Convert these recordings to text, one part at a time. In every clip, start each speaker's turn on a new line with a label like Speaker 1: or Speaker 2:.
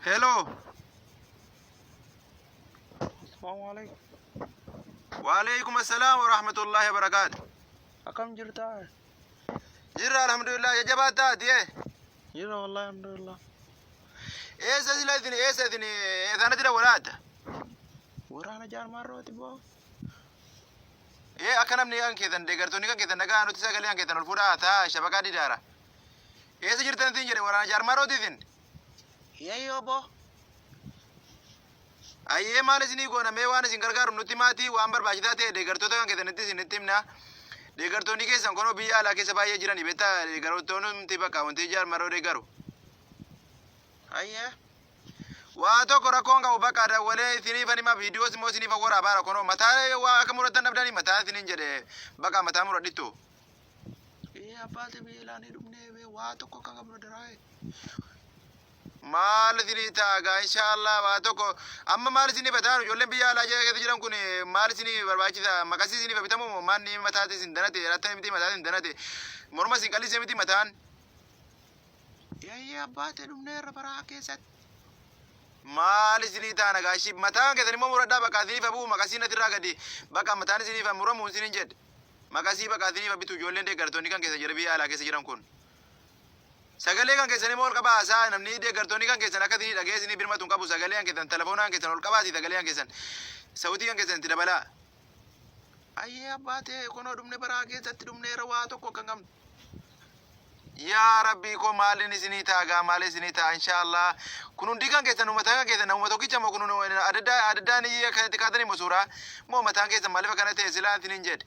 Speaker 1: Hello.
Speaker 2: Assalamu alaikum.
Speaker 1: Waalaikum assalam wa rahmatullahi wa barakaatu.
Speaker 2: Akkam jirtaa?
Speaker 1: Jirra alhamdulillah jajjabaa taati ee.
Speaker 2: Jira wallahi alhamdulillah.
Speaker 1: Eessa sila isin eessa isin eessaanatti dawwalaata?
Speaker 2: Waraana jaarmaarrooti boo.
Speaker 1: Ee akka namni kan keessan deeggartoonni kan keessan dhagaa nuti sagalee kan keessan ol fuudhaa taa shabakaa didaara. Eessa jirtan isin jedhe waraana jaarmaarrooti isin?
Speaker 2: Yeeyyoo boo.
Speaker 1: Ayyee maal isinii goona mee waan isin gargaaru nutti maatii waan barbaachisaa ta'e deeggartoota kan keessanitti isinitti himna. Deeggartoonni keessan kunoo biyya alaa keessa baay'ee jirani beektaa deeggartoonni bakka wanti jaarmaroo deeggaru.
Speaker 2: Ayyee.
Speaker 1: Waa tokko rakkoon qabu bakka dawwalee isiniif anima viidiyoos immoo isiniif waraabaa kunoo mataa waa akka murattan dhabdanii mataa isiniin jedhe bakka mataa muradhittu.
Speaker 2: Ee abbaate beelaanii dhumnee bee waa tokko kan qabnu daraa'e.
Speaker 1: Maal isinii ta'a gaa inshaallah waa tokko amma maal isinii bataan ijoolleen biyya alaa keessa jiran kun maal isinii barbaachisa maqasii isinii bitamu moo maanni mataati isin danate ratta miti mataa isin danate morma isin qallisee miti mataan.
Speaker 2: Yeeyyee abbaate dhumneerra baraa keessatti.
Speaker 1: Maal isinii ta'a nagaa ishii mataan keessan immoo muradhaa bakka isiniif bu'u maqasii natirraa gadi bakka mataan isiniif muramu isiniin jedhe maqasii bakka isiniif bitu ijoolleen deeggartoonni kan keessa jira biyya alaa keessa jiran kun. Sagalee kan keessan immoo ol qabaa haasaa namni deeggartoonni kan keessan akka isinii dhagee isinii birmatu hin qabu sagalee kan keessan telefoona kan keessan ol qabaati sagalee kan keessan sautii kan keessan itti dabalaa.
Speaker 2: Ayyee abbaate kunoo dhumne baraa keessatti dhumneerra waa tokko kan qabnu.
Speaker 1: Yaa rabbii koo maaliin isinii ta'a gaa maaliin isinii ta'a inshaallah kun hundi kan keessan uummataa kan keessan namuma tokkicha moo kun adda addaan akkanatti kaatanii moo suuraa moo mataan keessan maaliif akkana ta'e silaa isiniin jedhe.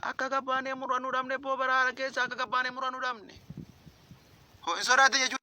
Speaker 2: Akka gabbaanee muranuu dhabne boo baraa keessa akka gabbaanee muranuu dhabne.
Speaker 1: Hin sodaattan jechuudha.